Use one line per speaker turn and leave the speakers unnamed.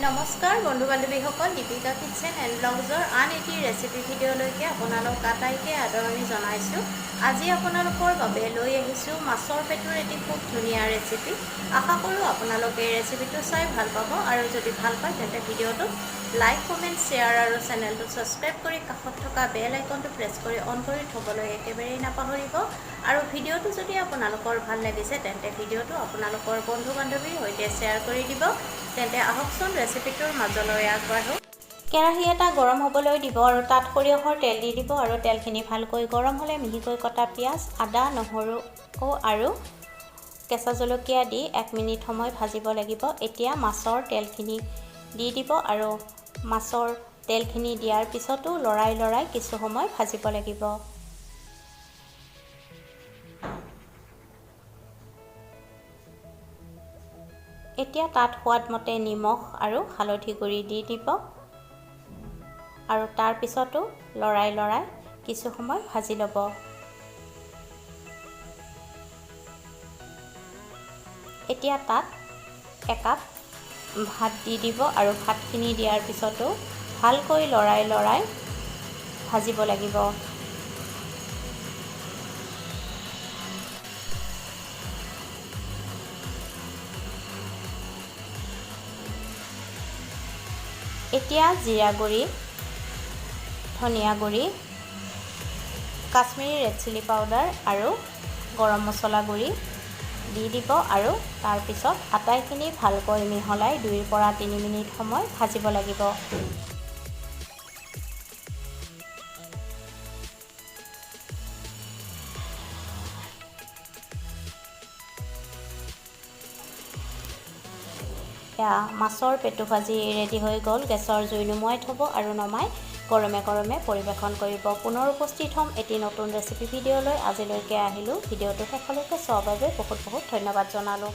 নমস্কাৰ বন্ধু বান্ধৱীসকল, Deepika kitchen and ব্লগছৰ আন এটি ৰেচিপি ভিডিঅ'লৈকে আপোনালোক আটাইকে আদৰণি জনাইছোঁ। আজি আপোনালোকৰ বাবে লৈ আহিছোঁ মাছৰ পেটুৰ এটি খুব ধুনীয়া ৰেচিপি। আশা কৰোঁ আপোনালোকে এই ৰেচিপিটো চাই ভাল পাব আৰু যদি ভাল পায় তেন্তে ভিডিঅ'টোত লাইক, কমেণ্ট, শ্বেয়াৰ আৰু চেনেলটো ছাবস্ক্ৰাইব কৰি কাষত থকা বেল আইকনটো প্ৰেছ কৰি অন কৰি থ'বলৈ একেবাৰেই নাপাহৰিব। আৰু ভিডিঅ'টো যদি আপোনালোকৰ ভাল লাগিছে, তেন্তে ভিডিঅ'টো আপোনালোকৰ বন্ধু বান্ধৱীৰ সৈতে শ্বেয়াৰ কৰি দিব। তেন্তে আহকচোন, ৰেচিপিটোৰ মাজলৈ আগবাঢ়োঁ। কেৰাহী এটা গৰম হ'বলৈ দিব আৰু তাত সৰিয়হৰ তেল দি দিব আৰু তেলখিনি ভালকৈ গৰম হ'লে মিহিকৈ কটা পিঁয়াজ, আদা, নহৰু আৰু কেঁচা জলকীয়া দি 1 মিনিট সময় ভাজিব লাগিব। এতিয়া মাছৰ তেলখিনি দি দিব আৰু মাছৰ তেলখিনি দিয়াৰ পিছতো লৰাই লৰাই কিছু সময় ভাজিব লাগিব। এতিয়া তাত সোৱাদমতে নিমখ আৰু হালধি গুড়ি দি দিব আৰু তাৰ পিছতো লৰাই লৰাই কিছু সময় ভাজি ল'ব। এতিয়া তাত একাপ ভাত দি দিব আৰু ভাতখিনি দিয়াৰ পিছতো ভালকৈ লৰাই লৰাই ভাজিব লাগিব। এতিয়া জিৰা গুড়ি, ধনিয়া গুড়ি, কাশ্মীৰী ৰেড চিলি পাউডাৰ আৰু গৰম মছলা গুড়ি দি দিব আৰু তাৰপিছত আটাইখিনি ভালকৈ মিহলাই 2ৰ পৰা 3 মিনিট সময় ভাজিব লাগিব। এয়া মাছৰ পেটু ভাজি ৰেডি হৈ গ'ল। গেছৰ জুই নুমুৱাই থ'ব আৰু নমাই গৰমে গৰমে পৰিৱেশন কৰিব। পুনৰ উপস্থিত হ'ম এটি নতুন ৰেচিপি ভিডিঅ' লৈ। আজিলৈকে আহিলোঁ। ভিডিঅ'টো শেষলৈকে চোৱাৰ বাবে বহুত বহুত ধন্যবাদ জনালোঁ।